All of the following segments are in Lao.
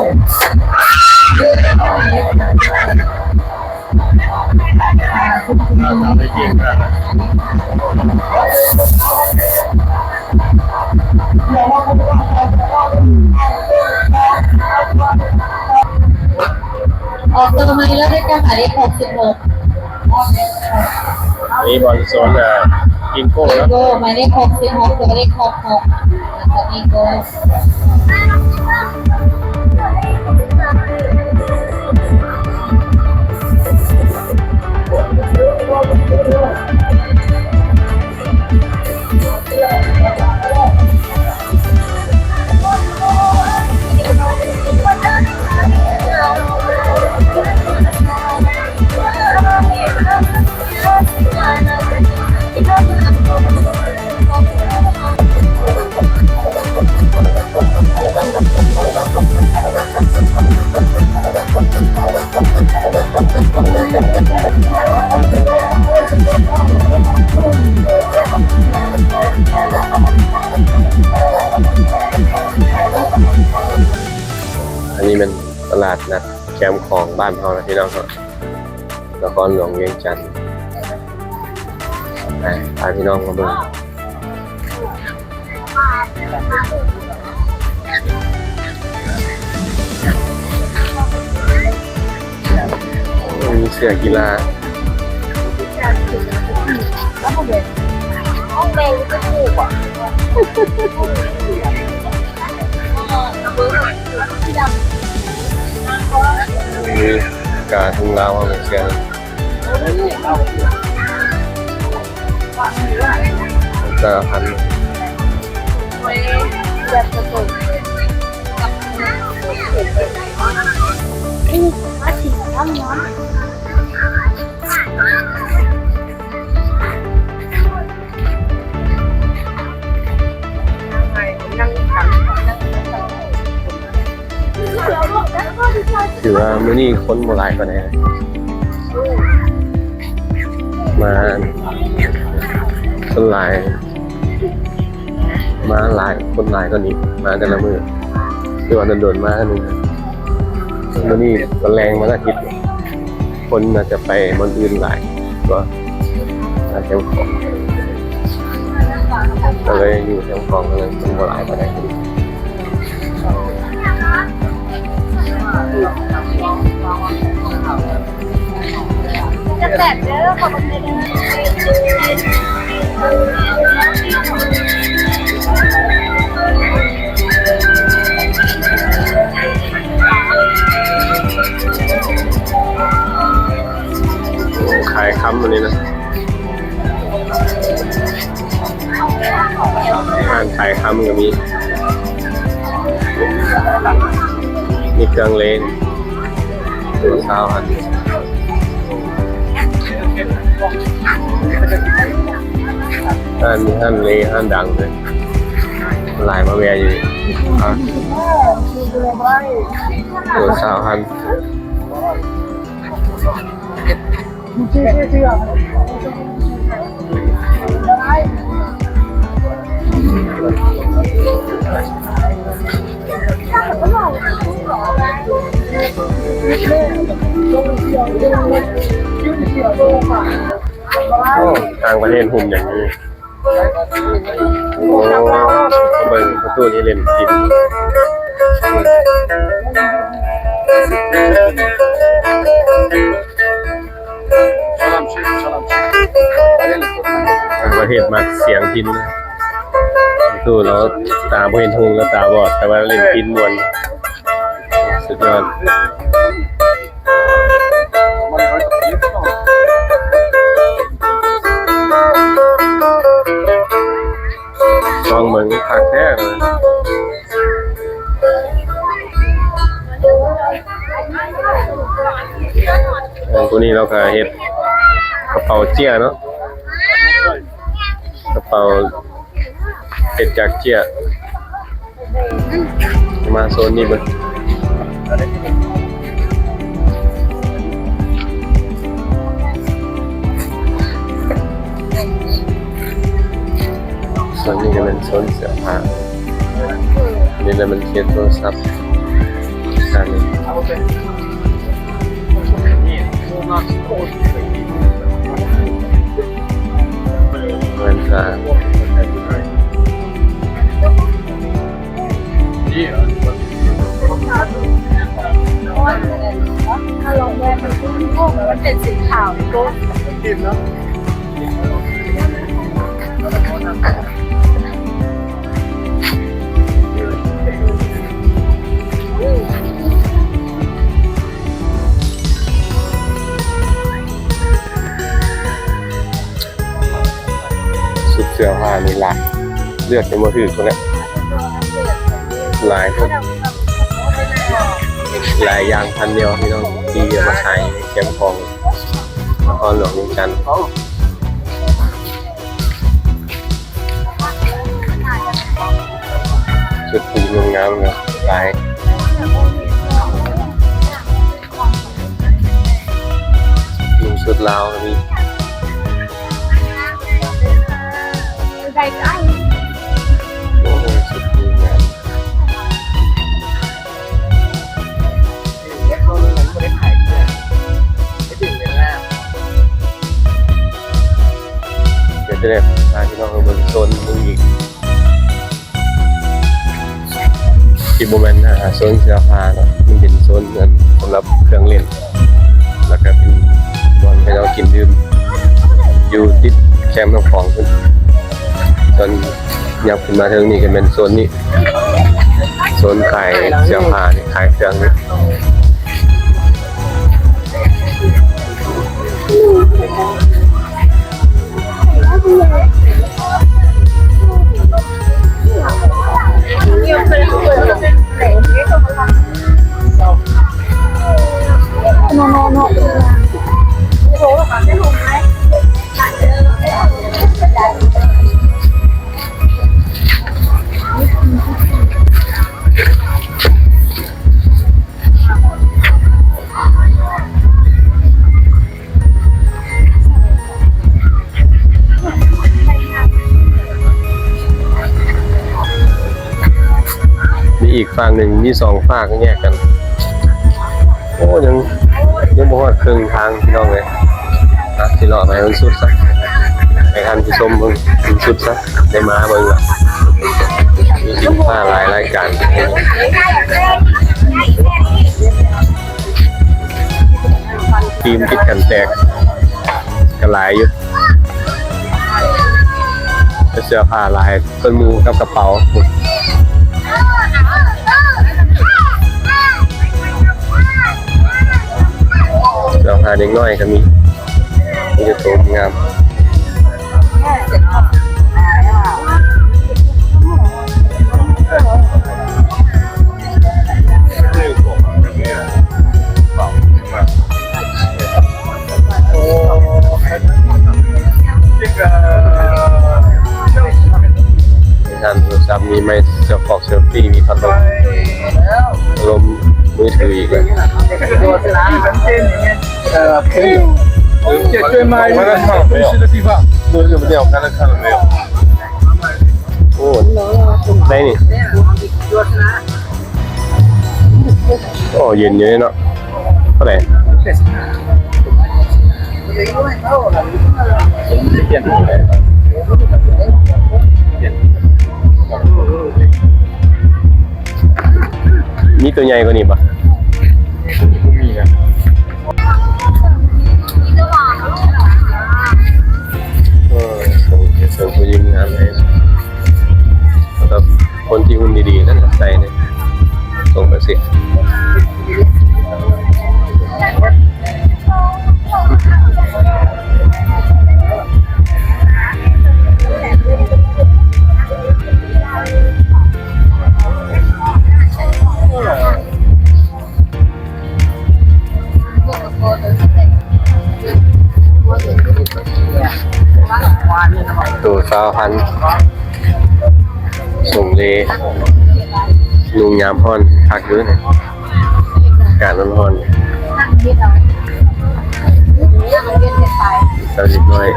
ອອກໂຕໃໝ່ເລີຍ ເລກ ໝາຍເລກຫົກສິບຫົກ. ອັນນີ້ບ່ອນໂຊນ ເອີ ກິງໂກ້ເນາະ ກິງໂກ້ ໝາຍເລກຫົກສິບຫົກ ຕົວເລກຫົກຫົກ ແລ້ວກໍກິງໂກ້. ອັນນີ້ແມ່ນຕະຫຼາດນັດແຄມຂອງບ້ານເຮົານະພີ່ນ້ອງເນາະ ນະຄອນຫຼວງວຽງຈັນ. ໄປ ພາພີ່ນ້ອງມາເບິ່ງ. ມີເສື້ອກິລາ. ມີກາທຸງລາວເຮົາເສື້ອ. ເກົ້າພັນ. ຖືວ່າມື້ນີ້ຄົນບໍ່ຫຼາຍປານໃດ ມາ ຄົນຫຼາຍ ມາຫຼາຍ ຄົນຫຼາຍກວ່ານີ້ ມາແຕ່ລະມື້ ຄືວ່າດົນໆມາເທື່ອໜຶ່ງ. ມື້ນີ້ວັນແລງ ວັນອາທິດ ຄົນໜ້າຈະໄປບ່ອນອື່ນຫຼາຍກວ່າ ໜ້າຈະ ກໍເລີຍຢູ່ແຄມຂອງ ກໍເລີຍຄົນບໍ່ຫຼາຍປານໃດ. ຂາຍຄຳອັນນີ້ນະ. ຮ້ານຂາຍຄຳກໍມີ ມີເຄື່ອງເລນ ໂຕຊາວພັນ. ຮ້ານ ມີຮ້ານເລ ຮ້ານດັງເລີຍ ຫຼາຍມາແວ່ຢູ່. ໂຕຊາວພັນ. ໂອ້ ຕ່າງປະເທດຫຸ້ມຫຍັງນີ້. ໂອ້ ເບິ່ງປະຕູນີ້ຫຼິ້ນກິນ ຕ່າງປະເທດມັກສຽງພິນ ປະຕູລາວຕາບໍ່ເຫັນຫຸ່ງ ແລະ ຕາບອດ ແຕ່ວ່າຫຼິ້ນພິນມ່ວນ ສຸດຍອດ. ລອງເບິ່ງ ຄັກແທ້. ອັນໂຕນີ້ລາວກະເຮັດກະເປົາເຈ້ຍເນາະ ກະເປົາ ເຮັດຈາກເຈ້ຍ. ມາໂຊນນີ້ເບິ່ງ ໂຊນນີ້ກະແມ່ນໂຊນເສື້ອຜ້າ ອັນນີ້ລະແມ່ນເຂດໂທລະສັບ. ເງິນການ ມັນເປັນສີຂາວ ຊຸດເສື້ອຜ້ານີ້ຫຼາຍ ເລືອກຍັງບໍ່ຖືກພຸ້ນແຫຼະ ຫຼາຍຄົນ ຫຼາຍຢ່າງພັນດຽວ ພີ່ນ້ອງ ທີ່ເອົາມາຂາຍໃນແຄມຂອງນະຄອນຫຼວງວຽງຈັນ. ຊຸດຜູ້ຍິງງາມໆ ຫຼາຍ ນຸ່ງຊຸດລາວກໍມີ ໂອ້ ຊຸດຜູ້ຍິງງາມ. ດຽວຈະໄດ້ພາພີ່ນ້ອງໄປເບິ່ງໂຊນໜຶ່ງອີກ ທີ່ບໍ່ແມ່ນ ອາ ໂຊນເສື້ອຜ້າເນາະ ມັນເປັນໂຊນ ອັນ ສຳລັບເຄື່ອງຫຼິ້ນ ແລ້ວກະເປັນບ່ອນເຂົາເຈົ້າກິນດື່ມ ຢູ່ຕິດແຄມນ້ຳຂອງພຸ້ນ. ສ່ວນຍັບຂຶ້ນມາເທິງນີ້ກະແມ່ນໂຊນນີ້ ໂຊນຂາຍເສື້ອຜ້ານີ້ ຂາຍເຄື່ອງນີ້. ມີອີກຟາກໜຶ່ງ ມີສອງຟາກແຍກກັນ. ໂອ້ ຍັງ ຍັງບໍ່ຮອດເຄິ່ງທາງພີ່ນ້ອງເອີຍ. ອ່ະ ຊິເລາະໄປໃຫ້ມັນສຸດຊະ ໃຫ້ທ່ານຜູ້ຊົມເບິ່ງໃຫ້ມັນສຸດຊະ ໄດ້ມາເບິ່ງລະ ມີສິນຄ້າຫຼາຍລາຍການ ທີມຕິດກັນແຕກກະຫຼາຍຢູ່ ເສື້ອຜ້າຫຼາຍ ເຄື່ອງມືກັບກະເປົາ ເສື້ອຜ້າເດັກນ້ອຍກະມີ ມີແຕ່ໂຕງາມ. ຮ້ານໂທລະສັບມີໄມ້ ເສື້ອຟອກ ເຊີຟີ້ ມີພັດລົມ ພັດລົມມືຖືອີກແລ້ວ. ໂອ້ ໄດ້ນີ້ ໂອ້ ເຢັນຢູ່ເນາະ. ເທົ່າໃດ? ມີຕົວໃຫຍ່ກວ່ານີ້ບໍ່? ບໍ່ມີນະ. ເອີ ສົ່ງ ສົ່ງຜູ້ຍິງງາມໃຫ້ ແບບຄົນທີ່ຫຸ່ນດີໆ ນັ້ນໃສ່ນີ້ ສົ່ງໄປຊິ. ໂຕຊາວພັນ ສົ່ງເລ ນຸ່ງຍາມຮ້ອນ ຄັກຢູ່ນີ້ ອາກາດຮ້ອນໆ ສາວເດັກນ້ອຍ.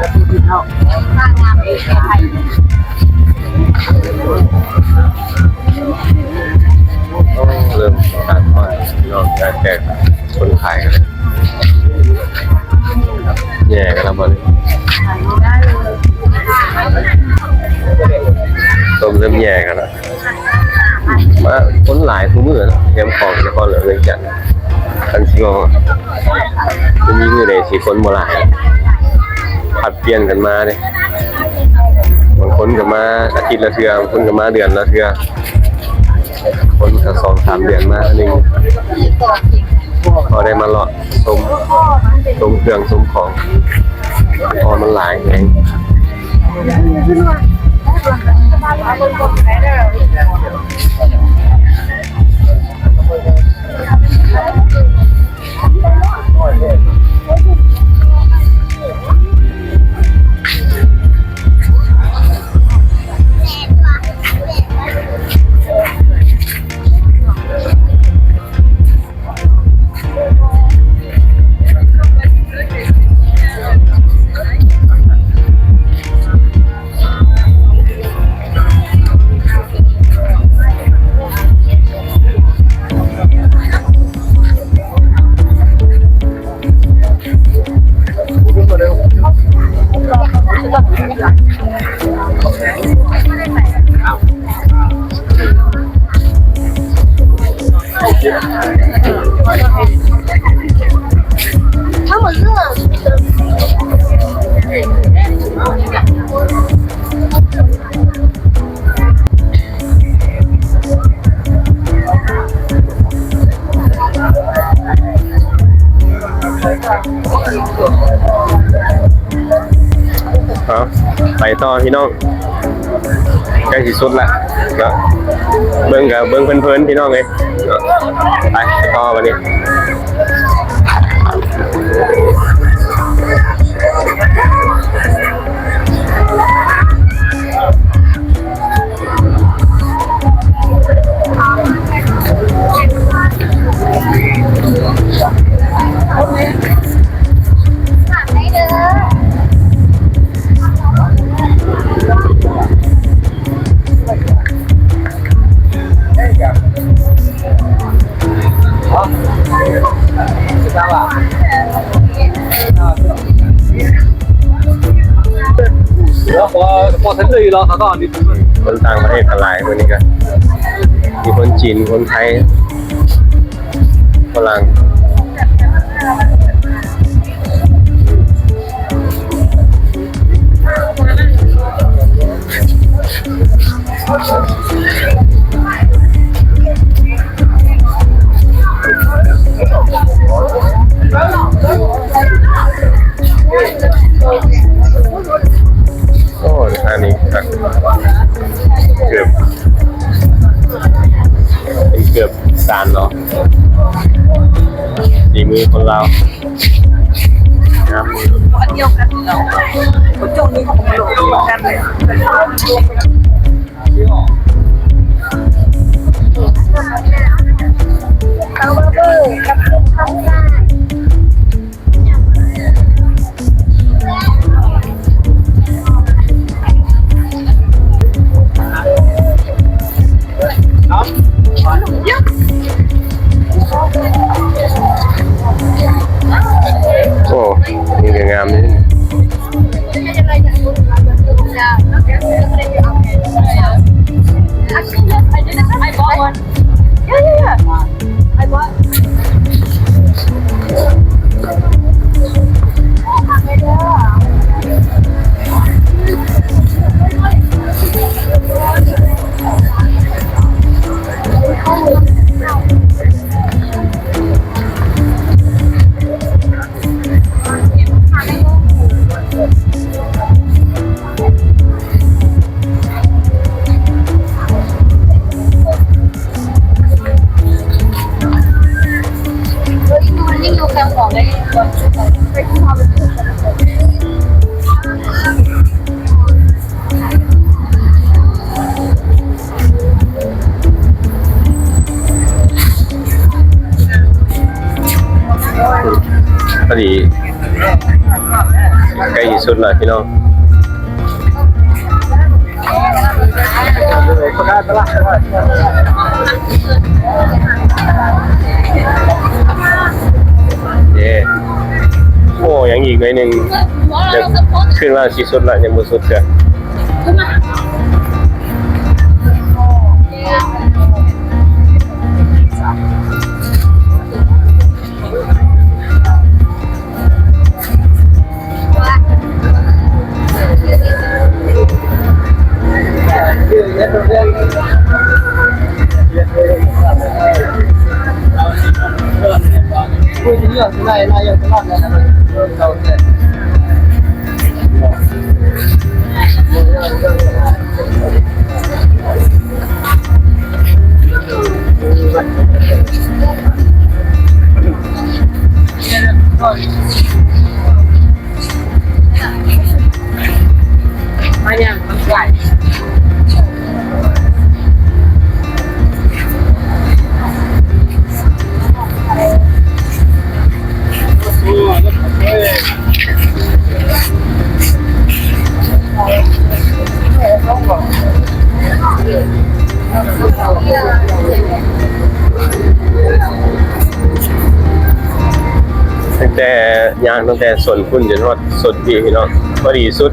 ໂອ້ ເລີ່ມອາກາດຮ້ອນພີ່ນ້ອງ ນະ ມາຄົນຫຼາຍຄູ່ມື້ເນາະ ແຄມຂອງນະຄອນຫຼວງວຽງຈັນ. ຄັນຊິເວົ້າ ບໍ່ມີມື້ໃດທີ່ຄົນບໍ່ຫຼາຍ ຜັດປ່ຽນກັນມາເດ້. ບາງຄົນກໍມາອາທິດລະເທື່ອ ບາງຄົນກໍມາເດືອນລະເທື່ອ ຄົນກໍສອງສາມເດືອນມາເທື່ອໜຶ່ງ ພໍໄດ້ມາເລາະຊົມ ຊົມເຄື່ອງຊົມຂອງ ເພາະມັນຫຼາຍແຮງ. ເອົາ ໄປຕໍ່ພີ່ນ້ອງ ໃກ້ຊິສຸດລະເນາະ. ເບິ່ງກໍເບິ່ງເພີນໆ ພີ່ນ້ອງເອີຍເນາະ. ໄປ ໄປຕໍ່ບັດນີ້. ຄົນຕ່າງປະເທດກໍຫຼາຍ ມື້ນີ້ກໍມີຄົນຈີນ ຄົນໄທ ຝຣັ່ງ. ໂອ້ ທ່ານີ້ຄັກ ເກືອບ ເປັນເກືອບສານເນາະ ສີມືຄົນລາວ. ອັນດຽວກັນເນາະ ເຂົາເຈົ້ານີ້ກໍບໍ່ລົງກັນເລີຍ. ໂອ້ ນີ້ກໍງາມເດ້. ພໍດີ ໃກ້ຊິສຸດແລ້ວພີ່ນ້ອງ. ເຢ້ ໂອ້ ຍັງອີກໜ້ອຍໜຶ່ງ ຈະຂຶ້ນແລ້ວ ຊິສຸດແລ້ວ ຍັງບໍ່ສຸດເທື່ອ. ຂຶ້ນມາ ຂຶ້ນມາ ຂຶ້ນມາ. ມາຫຍັງມັນໄກ. ຕັ້ງແຕ່ ຍ່າງຕັ້ງແຕ່ໂຊນພຸ້ນຈົນຮອດໂຊນພີ້ເນາະ ພໍດີສຸດ.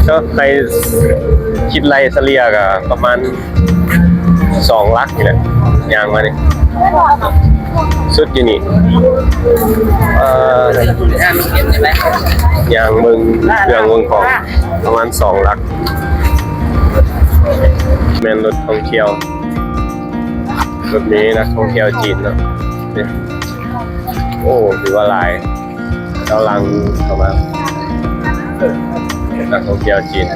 ເນາະ ໃຫ້ຄິດໄລ່ສະເລ່ຍກໍປະມານສອງຫຼັກນີ້ແຫຼະ ຍ່າງມານີ້ ສຸດຢູ່ນີ້. ເອີ ຍ່າງເບິ່ງເຄື່ອງເບິ່ງຂອງ ປະມານສອງຫຼັກ. ແມ່ນລົດທ່ອງທ່ຽວ ລົດເມນັກທ່ອງທ່ຽວຈີນເນາະ. ໂອ້ ຖືວ່າຫຼາຍ ເຈົ້າຫຼັ່ງເຂົ້າມາ ນັກທ່ອງທ່ຽວຈີນ. ນ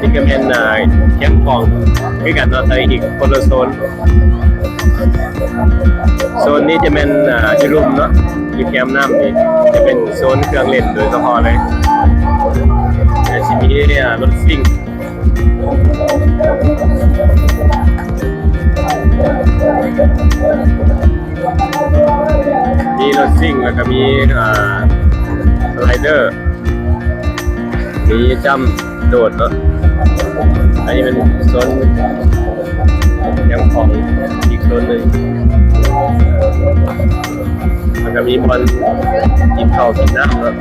ີ້ກໍແມ່ນ ອ່າ ແຄມຂອງຄືກັນເນາະ ແຕ່ອີກຄົນລະໂຊນ. ໂຊນນີ້ຈະແມ່ນ ອ່າ ຢູ່ລຸ່ມເນາະ ຢູ່ແຄມນ້ຳນີ້ ຈະເປັນໂຊນເຄື່ອງຫຼິ້ນໂດຍສະເພາະເລີຍ ແລະ ຊິມີ ອ່າ ລົດຊິງ ມີລົດຊິງ ແລ້ວກໍມີ ອ່າ ສະໄລເດີ ມີຈ້ຳໂດດເນາະ. ອັນນີ້ເປັນໂຊນ ແຄມຂອງອີກໂຊນໜຶ່ງ ແລ້ວກໍມີບ່ອນກິນເຂົ້າກິນນ້ຳເນາະ.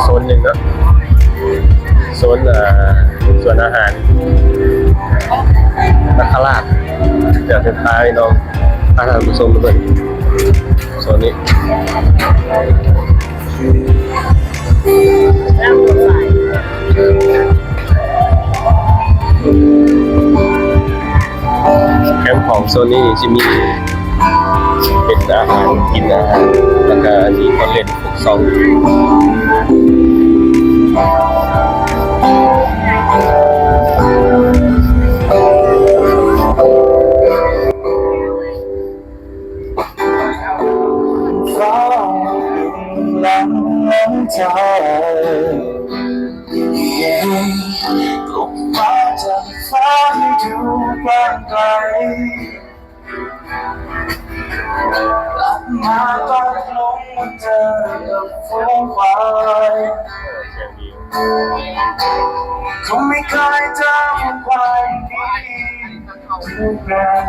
ໂຊນໜຶ່ງເນາະ ໂຊນ ອ່າ ສວນອາຫານນາຄະລາດ. ດຽວຈະພາພີ່ນ້ອງ ພາທ່ານຜູ້ຊົມໄປເບິ່ງໂຊນນີ້. ແຄມຂອງໂຊນນີ້ຊິມີເປັນອາຫານ ກິນອາຫານ ແລ້ວກະມີຂອງຫຼິ້ນ ສອງ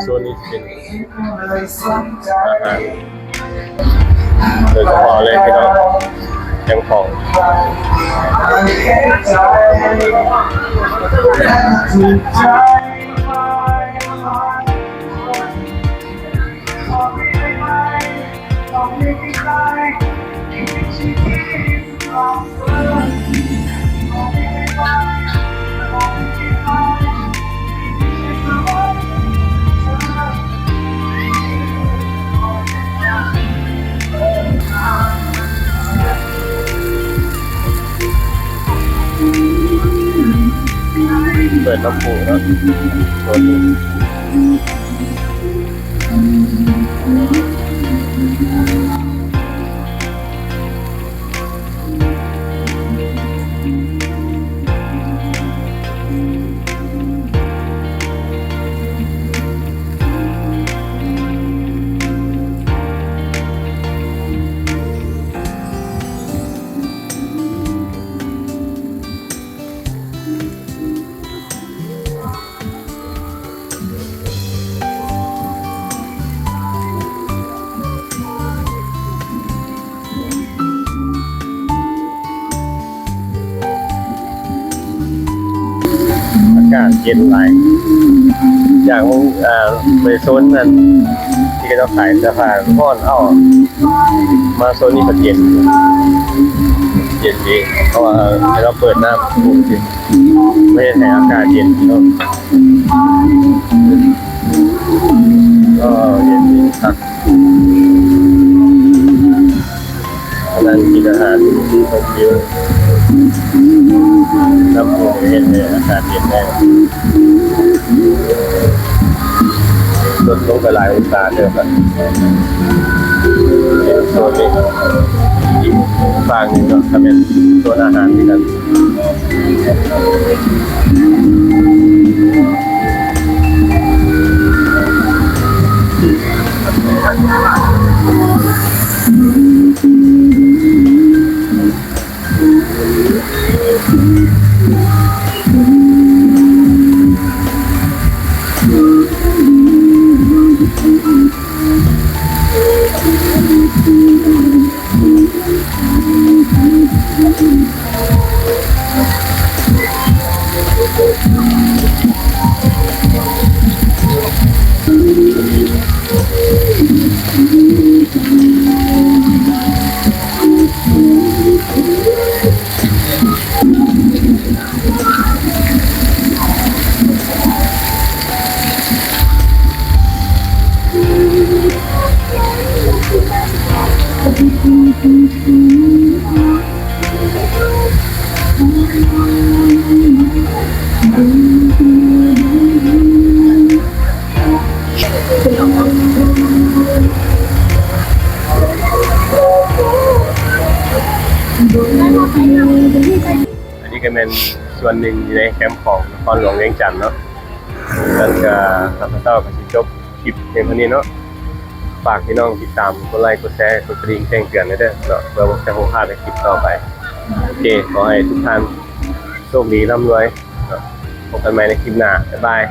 ໂຊນນີ້ເປັນອາຫານໂດຍສະເພາະເລີຍພີ່ນ້ອງ ແຄມຂອງ. ເປີດລຳໂພງເນາະ. ອາກາດເຢັນຫຼາຍ ຈາກ ເອີ ໄປໂຊນນັ້ນ ທີ່ເຂົາເຈົ້າຂາຍເສື້ອຜ້າຮ້ອນ ເອົ້າ ມາໂຊນນີ້ກໍເຢັນ ເຢັນດີ ເພາະວ່າເຂົາເຈົ້າເປີດນ້ຳ ເຮັດໃຫ້ອາກາດເຢັນເນາະ ກໍເຢັນດີຄັກ. ນັ່ງກິນອາຫານ ຊົມວິວ ນ້ຳໂຂງ ເຮັດໃຫ້ອາກາດເຢັນແດ່ ລົດລົງໄປຫຼາຍອົງສາເຕີບແລ້ວ. ເປັນໂຊນນີ້ ອີກຝັ່ງໜຶ່ງເນາະ ກໍແມ່ນໂຊນອາຫານຄືກັນ. ອັນນີ້ກໍແມ່ນສ່ວນໜຶ່ງຢູ່ໃນແຄມຂອງນະຄອນຫຼວງວຽງຈັນເນາະ. ແລ້ວກໍຂ້າພະເຈົ້າກໍຊິຈົບຄລິບພຽງເທົ່ານີ້ເນາະ. ຝາກພີ່ນ້ອງຕິດຕາມ ກົດໄລ ກົດແຊ ກົດກະດິ່ງແຈ້ງເຕືອນແດ່ເດີເນາະ ເພື່ອບໍ່ຈະບໍ່ພາດໃນຄລິບຕໍ່ໄປ. ໂອເຄ ຂໍໃຫ້ທຸກທ່ານໂຊກດີ ລ່ຳລວຍເນາະ. ພົບກັນໃໝ່ໃນຄລິບໜ້າ. ບາຍບາຍ.